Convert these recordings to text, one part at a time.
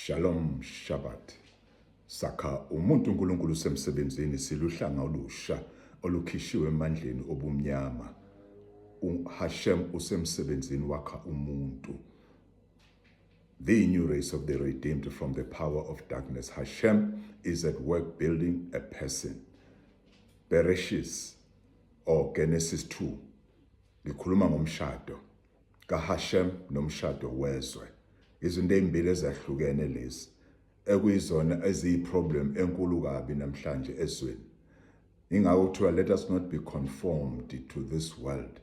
Shalom Shabbat. Sakha umuntu uNkulunkulu usemsebenzini siluhlanga olusha olukhishiwe emandleni obumnyama. UHashem usemsebenzini wakha umuntu. The new race of the redeemed from the power of darkness. Hashem is at work building a person. Bereshis or Genesis 2. Ngikhuluma ngomshado kaHashem nomshado wezwe. Izinto ezimbili ezahlukene lezi ekuyizona eziyiproblem enkulu kabi namhlanje ezweni. Ingakho kuthiwa let us not be conformed to this world.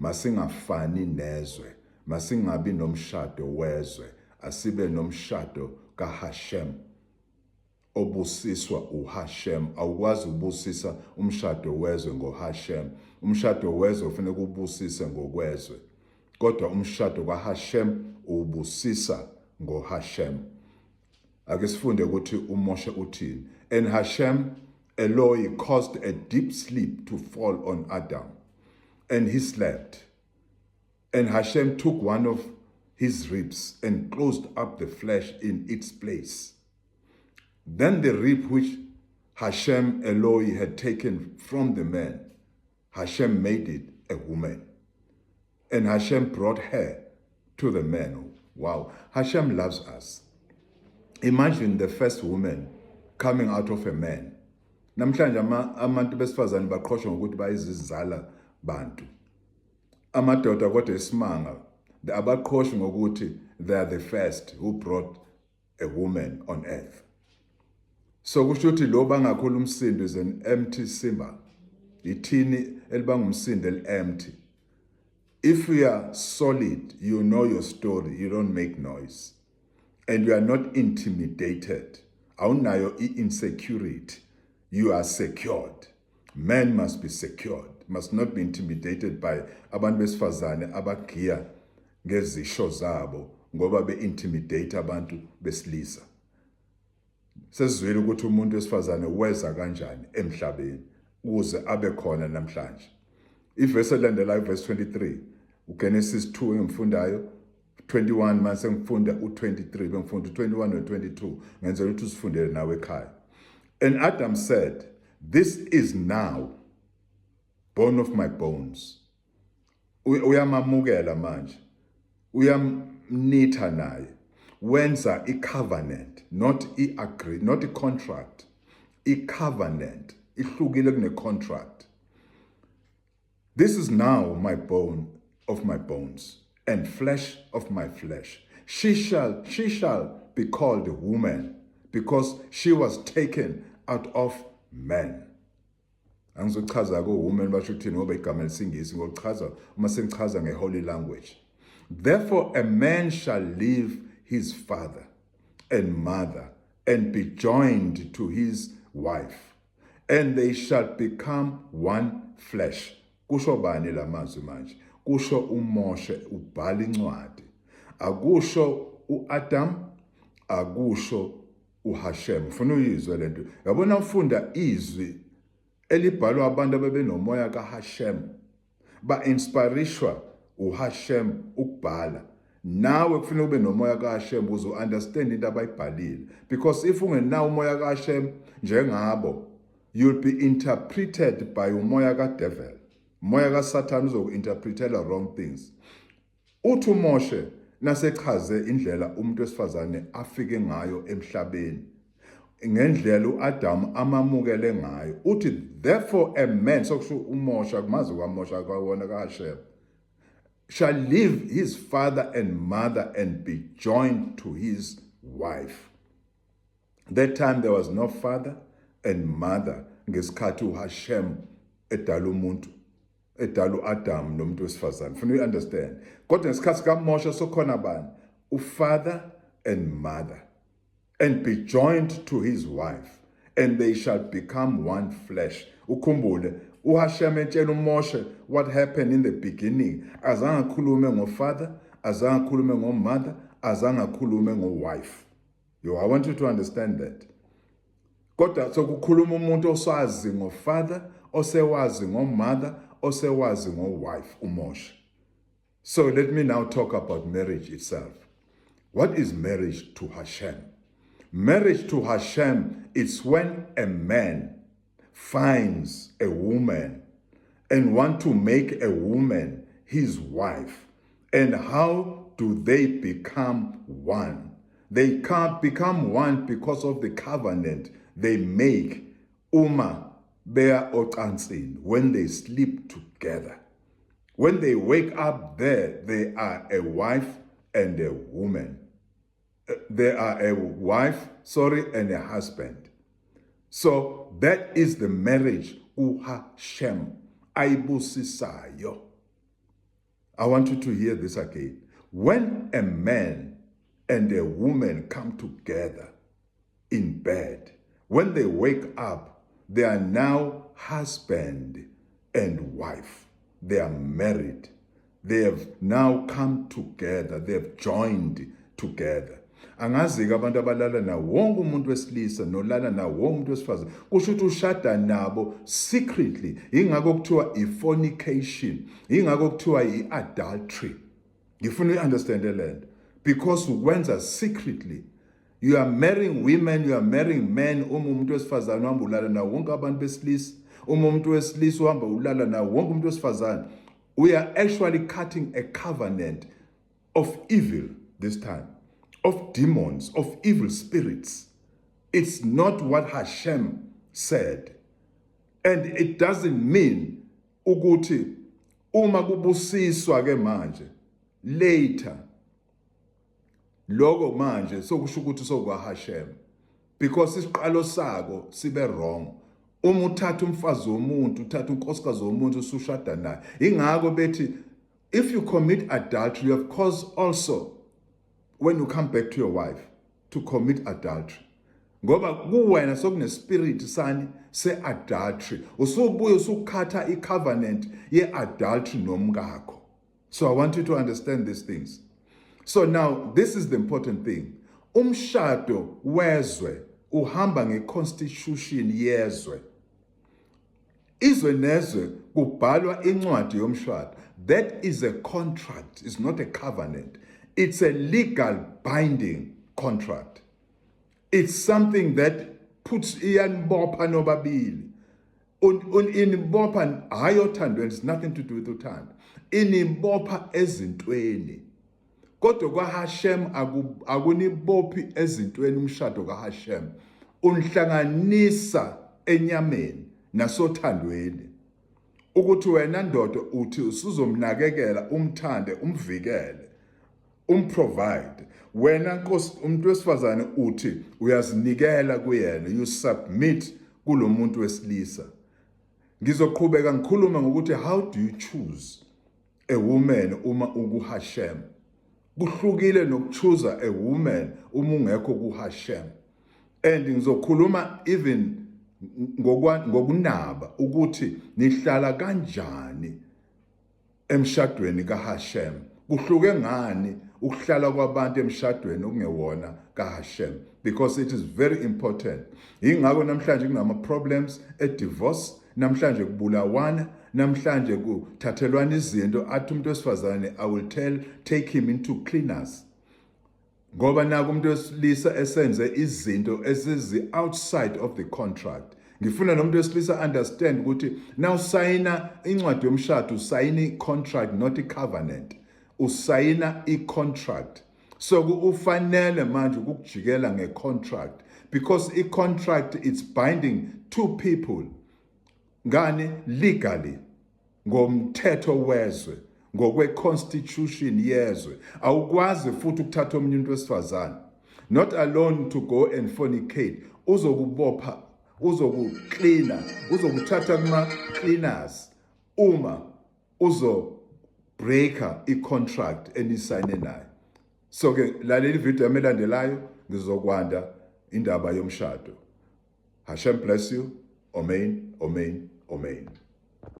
Masingafani nezwe, masingabi nomshado wezwe, asibe nomshado kaHashem obusiswa uHashem. Awukwazi ukubusisa umshado wezwe ngoHashem. Umshado wezwe ufanele ubusise ngokwezwe, kodwa umshado kaHashem ubusisa ngoHashem. Ake sifunde ukuthi uMoshe uthini. And Hashem Eloi caused a deep sleep to fall on Adam, and he slept. And Hashem took one of his ribs and closed up the flesh in its place. Then the rib which Hashem Eloi had taken from the man, Hashem made it a woman. And Hashem brought her to the man. Wow. Hashem loves us. Imagine the first woman coming out of a man. Namhlanje abantu besifazane baqhoshwa ngokuthi bayizizala bantu. Amadoda kodwa isimanga abaqhoshwa ngokuthi they are the first who brought a woman on earth. So kusho ukuthi lo bangakhulu umsindo is an empty symbol. Ithini elibanga umsindo eli-empty. If you are solid, you know your story, you don't make noise. And you are not intimidated. Awunayo i-insecurity. You are secured. Men must be secured, must not be intimidated by abantu besifazane abagiya ngezisho zabo ngoba be-intimidate abantu besilisa. Sesizwile ukuthi umuntu wesifazane weza kanjani emhlabeni ukuze abe khona namhlanje. Ivesi elandelayo, verse 23, uGenesis 2 engifundayo 21, mase ngifunda u23, bengifunda u21 no22, ngenzela ukuthi usifundele nawe ekhaya. And Adam said, "This is now bone of my bones." Uyamamukela manje, uyamnitha naye, wenza i-covenant, not i-agree, not i-contract. I-covenant ihlukile kune-contract. "This is now my bone of my bones and flesh of my flesh. She shall be called woman because she was taken out of man." Angizochaza ko woman basho ukuthini ngoba igama lesingisi, ngokuchaza uma sengichaza ngeholy language. "Therefore a man shall leave his father and mother and be joined to his wife, and they shall become one flesh." Kusho bani lamazwi manje? Kusho uMoshe, ubhala incwadi. Akusho uAdam, akusho uHashem. Ufuna uyizwe lento, yabona, ufunda izwi elibhalwa abantu abebenomoya kaHashem, ba-inspirishwa uHashem ukubhala. Nawe kufanele ube nomoya kaHashem ukuze u-understand into abayibhalile, because if ungenawo umoya kaHashem njengabo, you'll be interpreted by umoya kadevil, umoya kaSathane uzoku-interpretela wrong things. Uthi uMoshe nasechaze indlela umuntu wesifazane afike ngayo emhlabeni, ngendlela uAdam amamukele ngayo, uthi, "Therefore a man," sokusho uMoshe, akumazi kwaMoshe kwawona kaHashem, "shall leave his father and mother and be joined to his wife." That time there was no father and mother ngesikhathi uHashem edala umuntu, edala uAdam nomuntu wesifazane. Funa uunderstand. Kodwa ngesikhathi kaMoshe sokhona bani? Ufather and mother. "And be joined to his wife, and they shall become one flesh." Ukhumbule uHashem etshela uMoshe what happened in the beginning, azange akhulume ngofather, azange akhulume ngomother, azange akhulume ngowife. Yo, I want you to understand that. Kodwa sokukhuluma umuntu osazi ngofather, osewazi ngomother, osewazi ngowife, uMoshe. So let me now talk about marriage itself. What is marriage to Hashem? Marriage to Hashem is when a man finds a woman and want to make a woman his wife. And how do they become one? They can't become one because of the covenant they make uma beya ocansini, when they sleep together. When they wake up there, they are a wife and a woman. They are a wife, sorry, and a husband. So that is the marriage uHashem ayibusisayo. I want you to hear this again. When a man and a woman come together in bed, when they wake up, they are now husband and wife. They are married. They have now come together. They have joined together. Angazi-ke abantu abalala nawo wonke umuntu wesilisa nolala nawo wonke umuntu wesifazane, kusho ukuthi ushada nabo secretly. Yingakho kuthiwa i-fornication, yingakho kuthiwa i-adultery. Ngifuna uyi-understande le nto, because ukwenza secretly, you are marrying women, you are marrying men. Uma umuntu wesifazane uhamba ulala nawo wonke abantu besilisa, uma umuntu wesilisa uhamba ulala nawo wonke umuntu wesifazane, we are actually cutting a covenant of evil this time, of demons, of evil spirits. It's not what Hashem said. And it doesn't mean ukuthi uma kubusiswa ke manje later, lokho manje sokusho ukuthi sokwa Hashem, because isiqalo sako sibe wrong. Uma uthatha umfazi womuntu, uthatha unkosikazi womuntu, usushada naye, ingakho bethi if you commit adultery, you have caused also, when you come back to your wife, to commit adultery, ngoba kuwena sokune-spirit sani se-adultery. Usubuye usukhatha i-covenant ye-adultery nomkakho. So I want you to understand these things. So now this is the important thing. Umshado wezwe uhamba nge-constitution yezwe. Izwe nezwe kubhalwa incwadi yomshado. That is a contract, it's not a covenant. It's a legal binding contract. It's something that puts, iyanibopha nobabili. Inibopha hayi othandweni, it's nothing to do with uthando, inibopha ezintweni. Kodwa kwaHashem akunibophi ezintweni. Umshado kaHashem unihlanganisa enyameni nasothandweni, ukuthi wena ndoda uthi usuzomnakekela, umthande, umvikele, um-provide. Wena nkosi, umuntu wesifazane, uthi uyazinikela kuyena, you submit kulo muntu wesilisa. Ngizoqhubeka ngikhuluma ngokuthi how do you choose a woman uma ukuHashem. Kuhlukile noku-choose a woman uma ungekho kuHashem. And ngizokhuluma even ngokunaba ukuthi nihlala kanjani emshadweni kaHashem. Kuhluke ngani ukuhlala kwabantu emshadweni okungewona kaHashem? Because it is very important. Ingakho namhlanje kunama problems e-divorce, namhlanje kubulawana, namhlanje kuthathelwana izinto, athi umuntu wesifazane, "I will tell take him into cleaners," ngoba naku umuntu wesilisa esenze izinto esizi outside of the contract. Ngifuna nomuntu wesilisa understand ukuthi now sayina incwadi yomshado, usayina i-contract, not i-covenant. Usayina i-contract, so ufanele manje ukukujikela nge-contract, because i-contract, it's binding two people. Ngani? Legally, ngomthetho wezwe, ngokwe-constitution yezwe. Awukwazi futhi ukuthatha omunye umuntu wesifazane, not alone to go and fornicate. Uzokubopha, uzokuklina, uzokuthatha kuma-cleaners uma uzo-breaka i-contract enisayine nayo. So ke laleli video yami elandelayo, ngizokwanda indaba yomshado. Hashem bless you. Amen, amen, amen.